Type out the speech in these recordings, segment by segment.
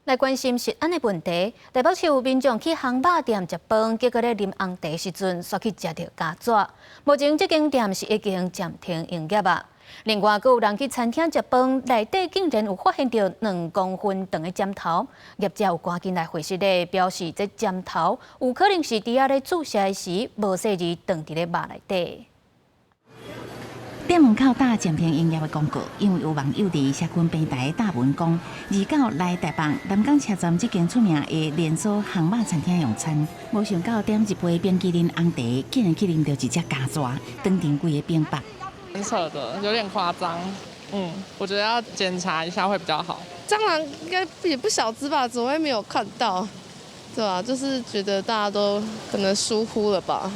來關心食安的問題，台北市有民眾去烘肉店食飯，結果咧啉紅茶時陣，煞去食著膠紙。目前這間店是已經暫停營業啊。另外，閣有人去餐廳食飯，內底竟然有發現著2公分長的針頭，業者有趕緊來回釋咧，表示這針頭有可能是豬仔咧注射時無細膩斷佇咧肉內底。店門口貼暫停營業的公告，因為有網友佇社群平台貼文講，29來台北南港車站這間出名的連鎖烘肉餐廳用餐，無想到點一杯冰淇淋紅茶，竟然去啉著一隻膠紙，當場規個冰白。很扯的，有點誇張。我覺得要檢查一下會比較好。蟑螂應該也不小隻吧？怎麼會沒有看到？對吧？就是覺得大家都可能疏忽了吧。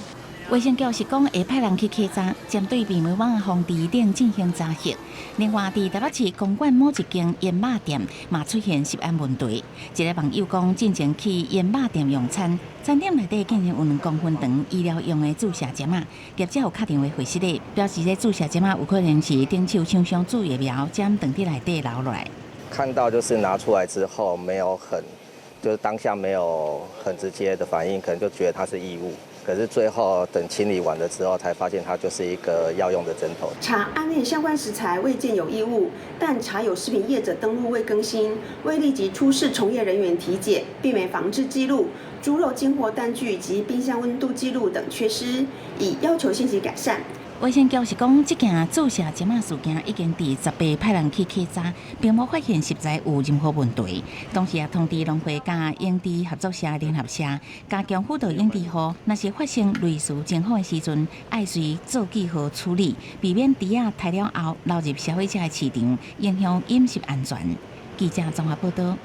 衛生局是講會派人去稽查，針對避雷網防治等進行查核。另外，佇台北市公館某一間醃肉店嘛出現食安問題。一個網友講，進前去醃肉店用餐，餐點內底竟然有2公分長醫療用的注射針仔。業者有敲電話回釋咧，表示這注射針仔有可能是頂手廠商注疫苗，針斷佇內底流落來。看到就是拿出來之後，沒有很，就是當下沒有很直接的反應，可能就覺得它是異物。可是最後等清理完了之後，才發現它就是一個藥用的針頭。查案內相關食材未見有異物，但查有食品業者登錄未更新，未立即出示從業人員體檢，避免防治記錄、豬肉進貨單據及冰箱溫度記錄等缺失，已要求限期改善。衛生局是講，這件注射針仔事件已經佇18派人去稽查，並無發現食材有任何問題。同時也通知農會佮養豬合作社聯合社加強輔導養豬戶，若是發生類似情況的時陣，愛隨做記號處理，避免豬仔刣了後流入消費者的市場，影響飲食安全。記者綜合報道。